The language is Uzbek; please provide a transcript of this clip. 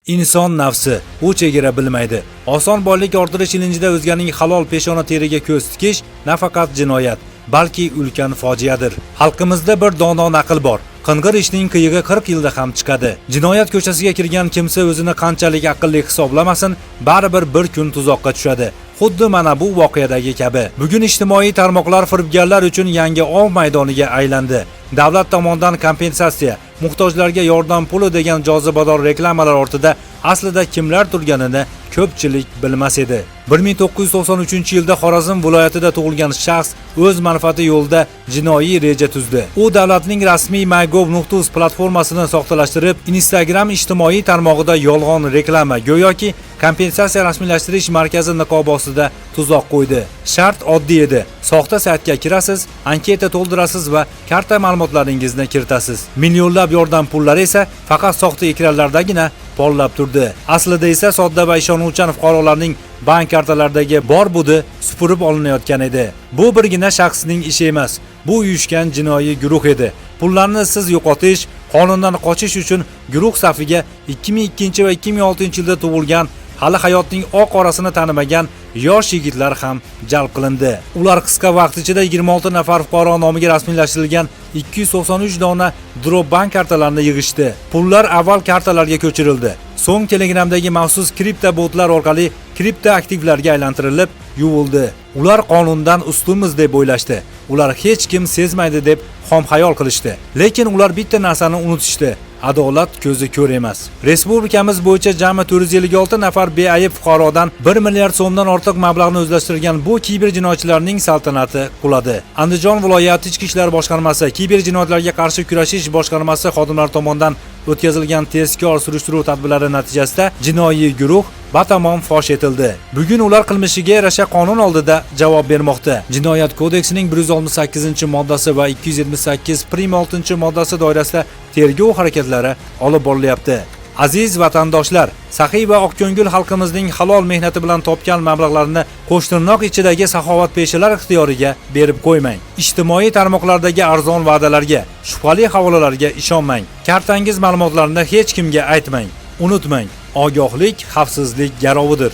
Inson nafsi u chegara bilmaydi. Oson boylik orttirish ilinjida o'zganing halol peshona teriga ko'z tikish nafaqat jinoyat, balki ulkan fojiadir. Xalqimizda bir dono naql bor. Qing'ir ishning qiyig'i 40 yilda ham chiqadi. Jinoyat ko'chasiga kirgan kimsa o'zini qanchalik aqlli hisoblamasin, baribir bir kun tuzoqqa tushadi. Xuddi mana bu voqeadagi kabi. Bugun ijtimoiy tarmoqlar firibgarlar uchun yangi ov maydoniga aylandi. Davlat tomonidan kompensatsiya, muhtojlarga yordam puli degan jozibador reklamalar ortida aslida kimlar turganini ko'pchilik bilmas edi. 1993-yilda Xorazm viloyatida tug'ilgan shaxs o'z manfaati yo'lida jinoiy reja tuzdi. U davlatning rasmiy MyGov.uz platformasini soxtalashtirib, Instagram ijtimoiy tarmog'ida yolg'on reklama, go'yoki kompensatsiya rasmiylashtirish markazi niqobi ostida tuzoq qo'ydi. Shart oddiy edi. Soxta saytga kirasiz, anketa to'ldirasiz va karta ma'lumotlaringizni kiritasiz. Millionlab yordam pullari esa faqat soxta ekranlardagina porlab turdi. Aslida esa sodda va ishonuvchan fuqarolarning bank kartalaridagi bor budi supurib olinayotgan edi. Bu birgina shaxsning ishi emas, bu uyushgan jinoiy guruh edi. Pullarni siz yo'qotish, qonundan qochish uchun guruh safiga 2002 va 2006-yilda tug'ilgan, hali hayotning oq qorasini tanimagan yosh yigitlar ham jalb qilindi. Ular qisqa vaqt ichida 26 nafar fuqaro nomiga rasmiylashtirilgan 293 dona drob bank kartalarini yig'ishdi. Pullar avval kartalarga ko'chirildi. So'ng Telegramdagi maxsus kripto botlar orqali kripto aktivlarga aylantirilib, yuvildi. Ular qonundan ustunmiz deb o'ylashdi. Ular hech kim sezmaydi deb xom xayol qilishdi. Lekin ular bitta narsani unutishdi. Adolat ko'zi ko'r emas. Respublikamiz bo'yicha jami 456 nafar beayb fuqarodan 1 milliard so'mdan ortiq mablag'ni o'zlashtirgan bu kiber jinoyatchilarning saltanati quladi. Andijon viloyati Ichki ishlar boshqarmasi kiber jinoyatlarga qarshi kurashish boshqarmasi xodimlari tomonidan o'tkazilgan tezkor surishtiruv tadbirlari natijasida jinoiy guruh batamom fosh etildi. Bugun ular qilmishiga yarasha qonun oldida javob bermoqda. Jinoyat kodeksining 168-moddasi va 278 prim 6-moddasi doirasida tergov harakatlari olib borilyapti. Aziz vatandoshlar, saxiy va oqko'ngil xalqimizning halol mehnati bilan topgan mablag'larini qo'shtirnoq ichidagi saxovatpeshalar ixtiyoriga berib qo'ymang. Ijtimoiy tarmoqlardagi arzon va'dalarga, shubhali havolalarga ishonmang. Kartangiz ma'lumotlarini hech kimga aytmang. Unutmang, ogohlik xavfsizlik garovidir.